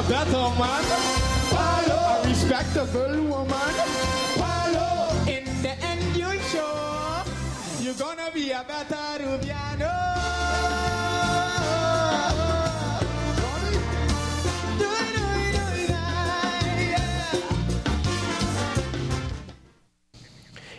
a better man. Palo. A respectable woman. Palo. In the end you'll show you're gonna be a better Rubiano.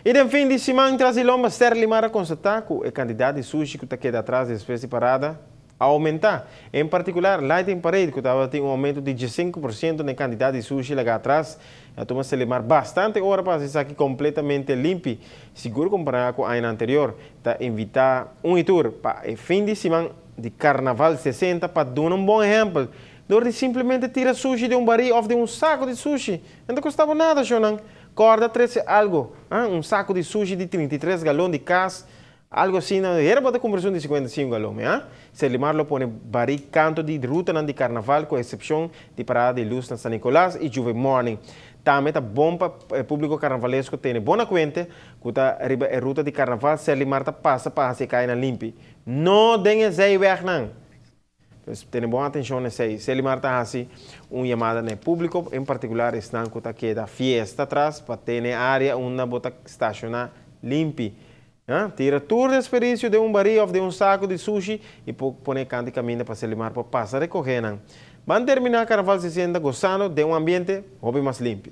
I den fin di siman tras di lomba Sterlimar a konstatá ku e kantidat di sushi ku ta keda atras despues di parada a oumentá. En partikular Lighting Parade ku tabatin un oumento di 15% na e kantidat di sushi lagá atras. A tuma Sterlimar bastante ora pa hasi esaki kompletamente limpi. Sigur kompará ku añanan anterior. Ta invitá un i tur pa e fin di siman di Karnaval 60 pa duna un bon ehèmpel dor di simplemente tira sushi den un barí òf den un saku di sushi. E no ta kosta bo nada, shownan. Kòrda trese algu, ah, un saku di sushi di 33 galon di kas, algu asina. Hera bo ta kumpra esun di 55 galon, mi, ah. Serlimar lo pone barí kantu di rutanan di karnaval ku eksepshon di parada di lus na San Nicolas i Juve Morning. Tambe ta bon pa e públiko karnavalesko tene bon na kuente ku ta riba e ruta di karnaval Serlimar ta pasa pa hasi e kayanan limpi. No den e zijwegnan! Pues tene bon atenshon na esei. Selimar ta hasi un yamada na e públiko, en partikular esnan ku ta keda fiesta atras, pa tene e área unda bo ta stashoná limpi. Tira tur desperdicio den un barí òf den un saku di sushi i pone kant di kaminda pa Selimar por pasa rekohé nan. Ban terminá Karnaval 60 gosando den un ambiente hopi mas limpi.